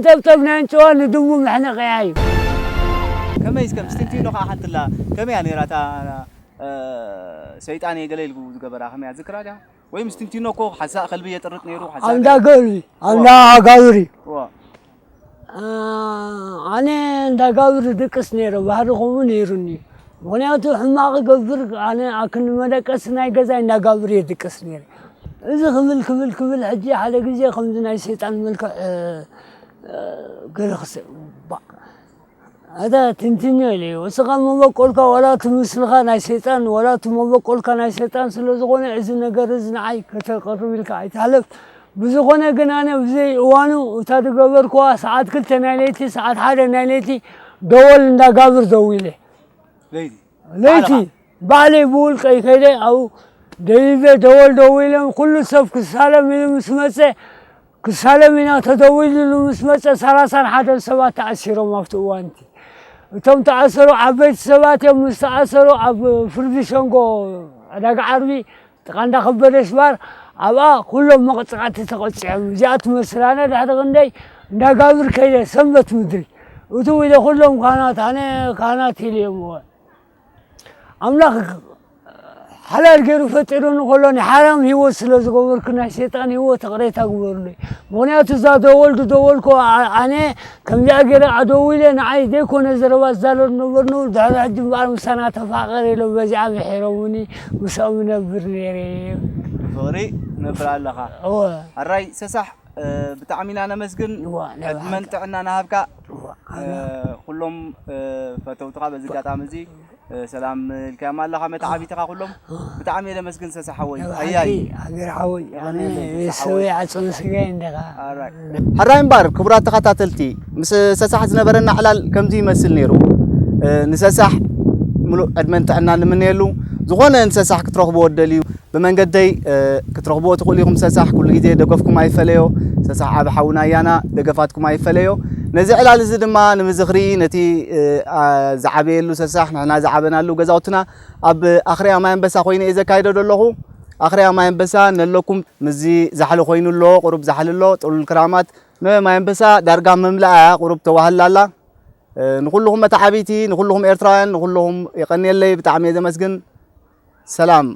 ጠብጠብ ናይ ኣንጭዋ ንድሙ መሕነቒኣ እዩ። ከመይ እስከ ምስትንቲኖ ከዓ ሓንቲ ኣላ። ከመይ እያ ነይራ እታ፣ እ፣ ሰይጣን እየ ገለ ኢልኩ ዝገበራ ከመይ እያ ዝክራ ድያ? ወይ ምስትንቲኖ እኮ ሓሳእ ከልቢ የጥርጥ ነይሩ፣ ሓሳእ ኣብ እንዳ ገ-፣ ገልቢ፣ ኣብ ዋ። እንዳ ጋብሪ። ዋ። እ፣ ኣነ እንዳ ጋብሪ ድቅስ ነይረ፣ ባህሪ ከምኡ ነይሩኒ። ምኽንያቱ ሕማቕ ይገብር፣ ኣነ ኣክንዲ መደቀሲ ናይ ገዛይ እንዳ ጋብሪ እየ ድቅስ ነይረ። እዚ ክብል፣ ክብል፣ ክብል፣ ሕጂ ሓደ ግዜ ከምዚ ናይ ሰይጣን መልክዕ፣ እ፣ እ፣ ገለ ክስ-፣ ባ-፣ ኣታ ትንትኖ ኢለ እዩ። እስኻ መበቆልካ ዋላ እቲ ምስልኻ ናይ ሰይጣን፣ ዋላ እቲ መበቆልካ ናይ ሰይጣን ስለ ዝኾነ፣ እዚ ነገር እዚ ንዓይ ከተቕርብ ኢልካ ኣይትሕለፍ። ብዝኾነ ግን ኣነ ብዘይ እዋኑ እታ ዝገበርኩዋ ሰዓት ክልተ ናይ ለይቲ፣ ሰዓት ሓደ ናይ ለይቲ ደወል እንዳጋብር ደዊለ። ለይቲ? ለይቲ ባዕለኻ? ባዕለይ ብውልቀይ ከይደ ኣብኡ ደይበ ደወል ደዊሎም ኩሉ ሰብ ክሳለም ኢሉ ምስ መጸ፣ ክሳለም ኢና ተደዊልሉ ምስ መጸ፣ ሰላሳን ሓደን ሰባት ተኣሲሮም ኣብቲ እዋንቲ። እቶም ተኣሰሩ ዓበይቲ ሰባት እዮም። ምስ ተኣሰሩ ኣብ ፍርዲ ሸንጎ ዕዳጋ ዓርቢ ጥቓ እንዳ ከበደ ሽባር ኣብኣ ኩሎም መቕጻዕቲ ተቐጺዖም። እዚኣ ትመስል ኣነ ድሕሪ ክንደይ እንዳጋብር ከይደ ሰንበት ምድሪ እትው ኢለ ኩሎም ካህናት፣ ኣነ ካህናት ኢለ እዮም። ኣምላኽ ሓላል ገይሩ ፈጢሩኒ ከሎ ናይ ሓራም ህይወት ስለ ዝገበርኩ ናይ ሰይጣን ህይወት ይቕሬታ ግበሩለይ። ምኽንያቱ እዛ ደወል ዝደወልኩ ኣ-፣ ኣነ ከምዚኣ ገይረ ኣደዊለ ንዓይ ዘይኮነ ዘረባ ዝዛረብ ነበርኑ። ድሕሪ ሕጂ እምበኣር ምሳና ተፋቐር ኢሎም በዚኣ ምሒሮምኒ ምስኦም እነብር ነይረ። ብፍቕሪ ነብር ኣለኻ። እወ። ኣራይ ሰሳሕ፣ እ፣ ብጣዕሚ ኢና ነመስግን። እዋ፣ ዕድመን ንባዕልካ። ጥዕና ናሃብካ። እዋ፣ እ፣ ኣነ ኩሎም፣ እ፣ ፈተውትኻ በዚ ኣጋጣሚ እዚ፣ እ፣ ሰላም ኢልካዮም ኣለኻ መተዓቢትኻ ኩሎም። ብጣዕሚ እየ ነመስግን ሰሳሕ ሓወይ። ንባዕልኪ ኣያይ። ሃገር ሓወይ፣ ኣነ የቐንየለይ ሰሳሕ ቤተሰበይ ሓወይ። ዓጽሚ ስጋይ እንዲኻ። ኣራይ። ሕራይ እምበኣር ክቡራት ተኸታተልቲ፣ ምስ ሰሳሕ ዝነበረና ዕላል ከምዚ ይመስል ነይሩ። እ፣ ንሰሳሕ ምሉእ ዕድመን ጥዕናን ንምነየሉ። ዝኾነ ንሰሳሕ ክትረኽብዎ እትደልዩ ብመንገደይ፣ እ፣ ክትረኽብዎ ትኽእሉ ኢኹም። ሰሳሕ ኩሉ ግዜ ደገፍኩም ኣይፈለዮ። ሰሳሕ ዓቢ ሓውና እያና፣ ደገፋትኩም ኣይፈለዮ። ነዚ ዕላል እዚ ድማ ንምዝኽሪ ነቲ፣ እ፣ ኣ፣ ዝዓበየሉ ሰሳሕ፣ ንሕና ዝዓበናሉ ገዛውትና ኣብ ኣኽርያ ማይ ኣንበሳ ኮይነ እየ ዘካይዶ ዘለኹ። ኣኽርያ ማይ ኣንበሳ ነለኩም ምስዚ ዛሕሊ ኮይኑ ኣሎ፣ ቁሩብ ዛሕሊ ኣሎ፣ ጥሉል ክራማት። ንማይ ኣንበሳ ዳርጋ መምላኣ እያ፣ ቁሩብ ተዋህላ ኣላ። እ፣ ንኹልኹም መተዓቢቲ፣ ንኹልኹም ኤርትራውያን፣ ንኹልኹም የቐንየለይ፣ ብጣዕሚ እየ ዘመስግን። ሰላም።